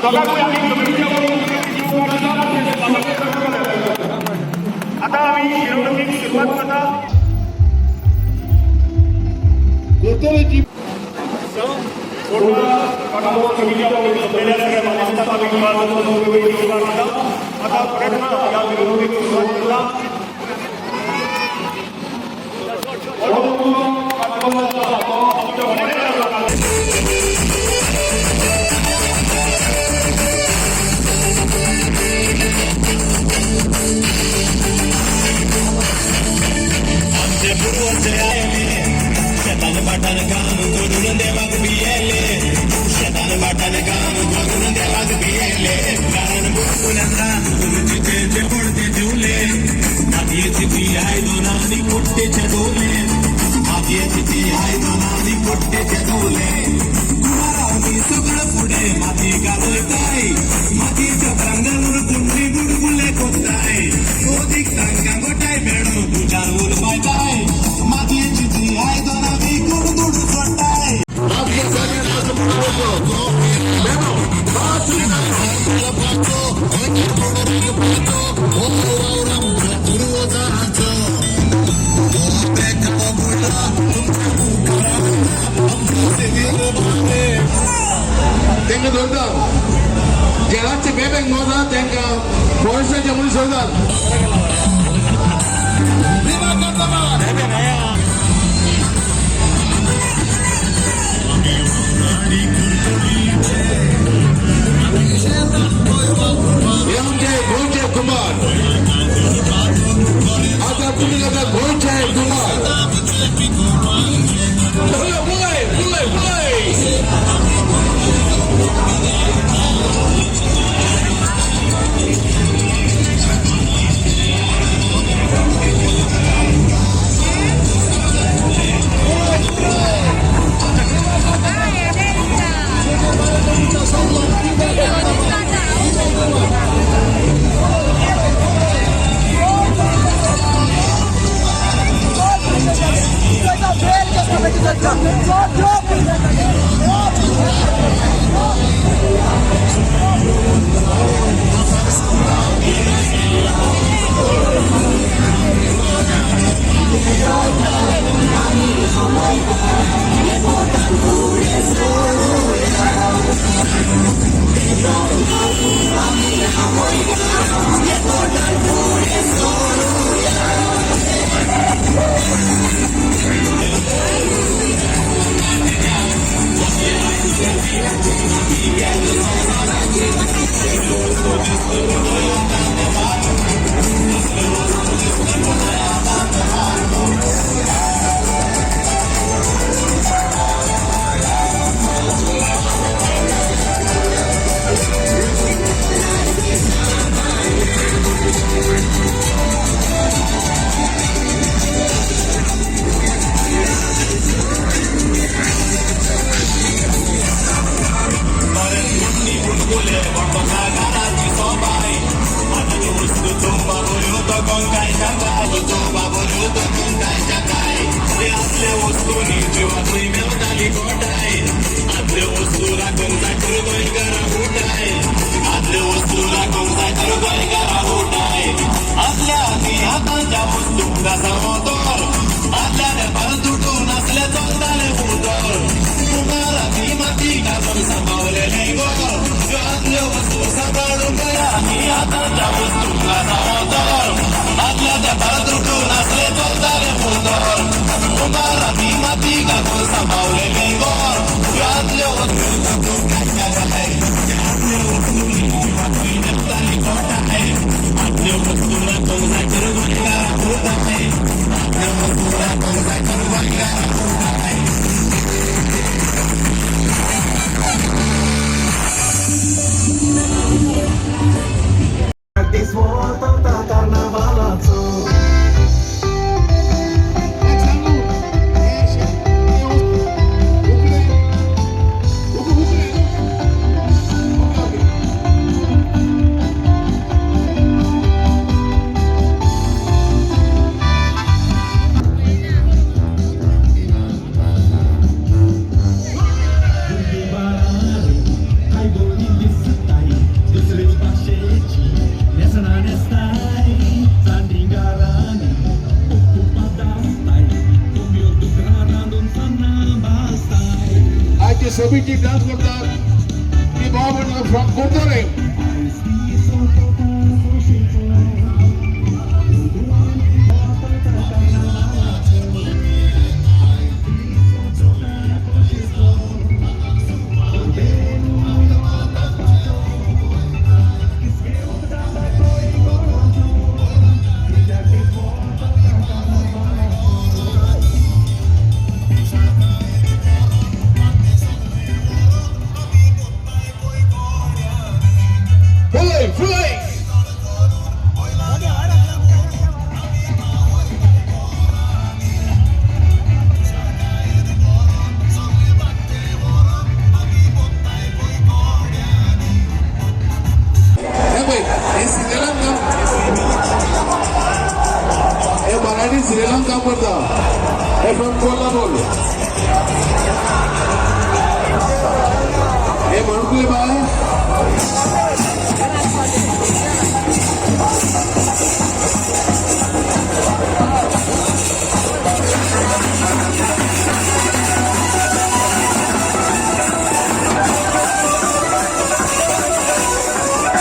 दोगांकूय आमी जमनीच्या वरून आता आमी मिरवणुकीक सुरवात करता. कुरतरेची कमिटीच्या वतीन जमलेल्या सगळ्या मानेस्तांक आमी येवकार दिता. आता प्रयत्न ह्या मिरवणुकीक सुरवात करता. आमचे पूर्वज आयले शेतान भाटान काम करून देवाक भियेले, शेतान भाटान काम करून देवाक भियेले. कारण बुडकुल्यान रान करून तेचे पडते जेवले, मातयेची ती आयदनां आनी कोट्टेचे दवले, मातयेची ती आयदनां आनी कोट्टेचे दवले. कुमारांनी सगळं फुडें माती घालयताय, मातयेच्या प्रांगण कुंडी बुडकुले कोत्ताय. ओदीक तांकां गोठाय मेळून तुज्यान उलपायताय, मातयेची ती आयदनां विकून दुडू जोडटाय. तांकां धरता जेलाचे बेबेक मोजा, तांकां फॉरेस्टाचे मनीस सोडतात. हे आमचे गोंयचे कुमार. आता तुम्ही आता गोंयचे कुमार. फुलय फुलय फुलय. आपल्या हाती हातांच्या वस्तू घासा आदल्या तेंपार तुटून आसले चलताले उदर. कुमारांनी माती घालून सांबावलेले गोर, ह्यो आदल्यो वस्तू सांबाळून आनी आतांच्या वस्तू घासा. आदल्या तेंपार तुटून आसले चलताले उदर, कुमारांनी माती घालून सांबावलेले गोर, ह्यो आदल्यो वस्तू. आदल्यो वस्तू. आमची सोबीची डान्स करतात ती बाबा फ्रॉम कुरतोरे. फुलय फुलय. हे पळय, हे सिरियलान काम, हे मराठी सिरियलान काम करता. हे फ्रॉम कोल्हापूर.